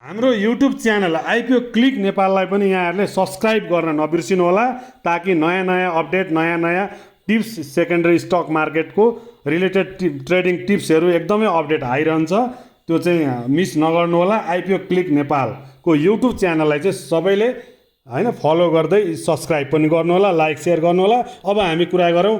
हाम्रो YouTube channel IPO click नेपाललाई पनि यहाँहरूले सब्सक्राइब गर्न नबिर्सिनु होला, ताकि नयाँ नयाँ अपडेट, नयाँ नयाँ टिप्स, सेकेन्डरी स्टक मार्केटको रिलेटेड ट्रेडिङ टिप्सहरू एकदमै अपडेट आइरहन्छ। त्यो चाहिँ मिस नगर्नु होला। आइपिओ क्लिक नेपालको युट्युब च्यानललाई चाहिँ सबैले हैन फलो गर्दै सब्सक्राइब पनि गर्नु होला, लाइक सेयर गर्नु होला। अब हामी कुरा गरौँ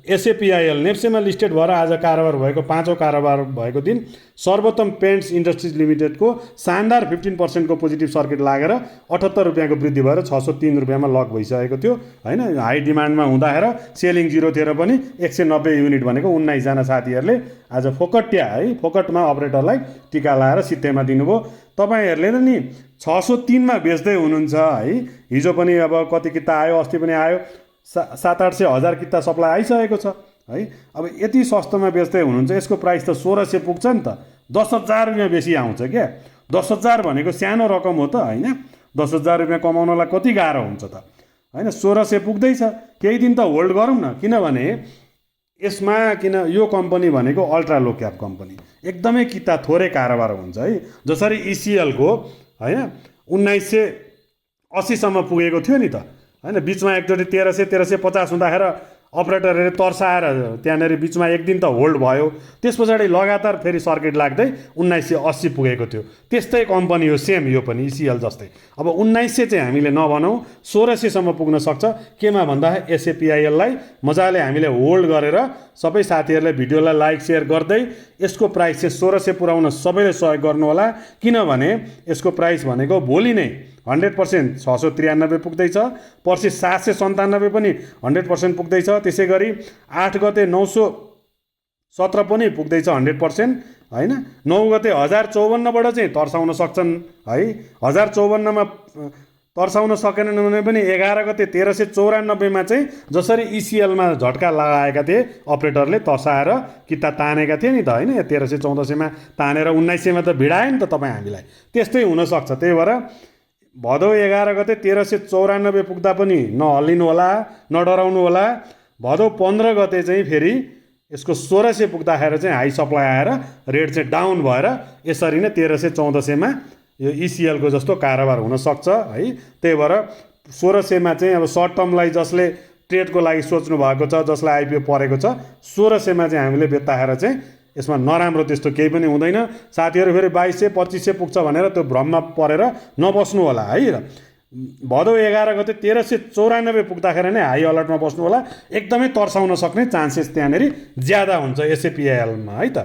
एसएपिआइएल नेप्सेमा लिस्टेड भएर आज कारोबार भएको 5औं कारोबार भएको दिन सर्वोत्तम पेन्ट्स इन्डस्ट्रिज लिमिटेडको शानदार 15% को पोजिटिभ सर्किट लागेर 78 रुपियाँको वृद्धि भएर 603 रुपियाँमा लक भइसकेको थियो हैन। हाई डिमान्डमा हुँदाखेरि सेलिङ जिरो थिएर पनि 190 युनिट भनेको 19 जना साथीहरूले आज फोकट्या है फोकटमा अपरेटरलाई टिका लाएर सित्तैमा दिनुभयो। तपाईहरुले नि 603 मा बेच्दै हुनुहुन्छ है। हिजो पनि अब कति किता आयो, अस्ति पनि आयो, 700-800 हजार किता सप्लाई आइसकेको छ है। अब यति सस्तोमा बेच्दै हुनुहुन्छ, यसको प्राइस त 1600 पुग्छ नि त। 10,000 रुपियाँ बेसी आउँछ क्या। 10,000 भनेको सानो रकम हो त हैन। 10,000 रुपियाँ कमाउनलाई कति गाह्रो हुन्छ त हैन। 1600 पुग्दैछ। केही दिन त होल्ड गरौँ न, किनभने यसमा यो कम्पनी भनेको अल्ट्रा लो क्याप कम्पनी, एकदमै किता थोरै कारोबार हुन्छ है। जसरी इसिएल को हैन 1980 सम्म पुगेको थियो नि त हैन। बीचमा एकचोटि 1300-1350 हुँदाखेरि अपरेटरले तर्साएर त्यहाँनेरि बीचमा एक दिन त होल्ड भयो। त्यसपछि लगातार फेरि सर्किट लाग्दै 1980 पुगेको थियो। त्यस्तै कम्पनी हो सेम यो पनि इसिएल जस्तै। अब 1900 चाहिँ हामीले नभनौँ, 1600 सम्म पुग्न सक्छ। केमा भन्दा एसएपिआइएल लाई मजाले हामीले होल्ड गरेर सबै साथीहरूले भिडियोलाई लाइक सेयर गर्दै यसको प्राइस चाहिँ 1600 पुर्याउन सबैले सहयोग गर्नु होला। किनभने यसको प्राइस भनेको भोलि नै 100% 693 पुग्दैछ। पर्सि 797 पनि 100% पुग्दैछ। त्यसै गरी 8 गते 917 पनि पुग्दैछ 100% हैन। 9 गते 1054 बाट चाहिँ तर्साउन सक्छन् है। 1054 मा तर्साउन सकेनन् भने पनि 11 गते 1394 मा चाहिँ जसरी इसिएल मा झट्का लगाएका थिए अपरेटरले तर्साएर किता तानेका थिए नि त हैन। 1300-1400 मा तानेर 1900 मा त भिडायो नि त तपाई हामीलाई। त्यस्तै हुन सक्छ। त्यही भएर भदौ 11 गते 1394 पुग्दा पनि नहल्लिनु होला, नडराउनु होला। भदौ 15 गते चाहिँ फेरि यसको 1600 पुग्दाखेरि चाहिँ हाई सप्लाई आएर रेट चाहिँ डाउन भएर यसरी नै 1300-1400 मा यो इसिएल को जस्तो कारोबार हुन सक्छ है। त्यही भएर 1600 मा चाहिँ अब सर्ट टर्मलाई जसले ट्रेडको लागि सोच्नु भएको छ, जसलाई आइपिओ परेको छ, 1600 मा चाहिँ हामीले बेच्दाखेरि चाहिँ यसमा नराम्रो त्यस्तो केही पनि हुँदैन। साथीहरू फेरि 2200-2500 पुग्छ भनेर त्यो भ्रममा परेर नबस्नु होला है। भदौ 11 गते 1394 पुग्दाखेरि नै हाई अलर्टमा बस्नु होला। एकदमै तर्साउन सक्ने चान्सेस त्यहाँनेरि ज्यादा हुन्छ एसएपिआइएल मा है त।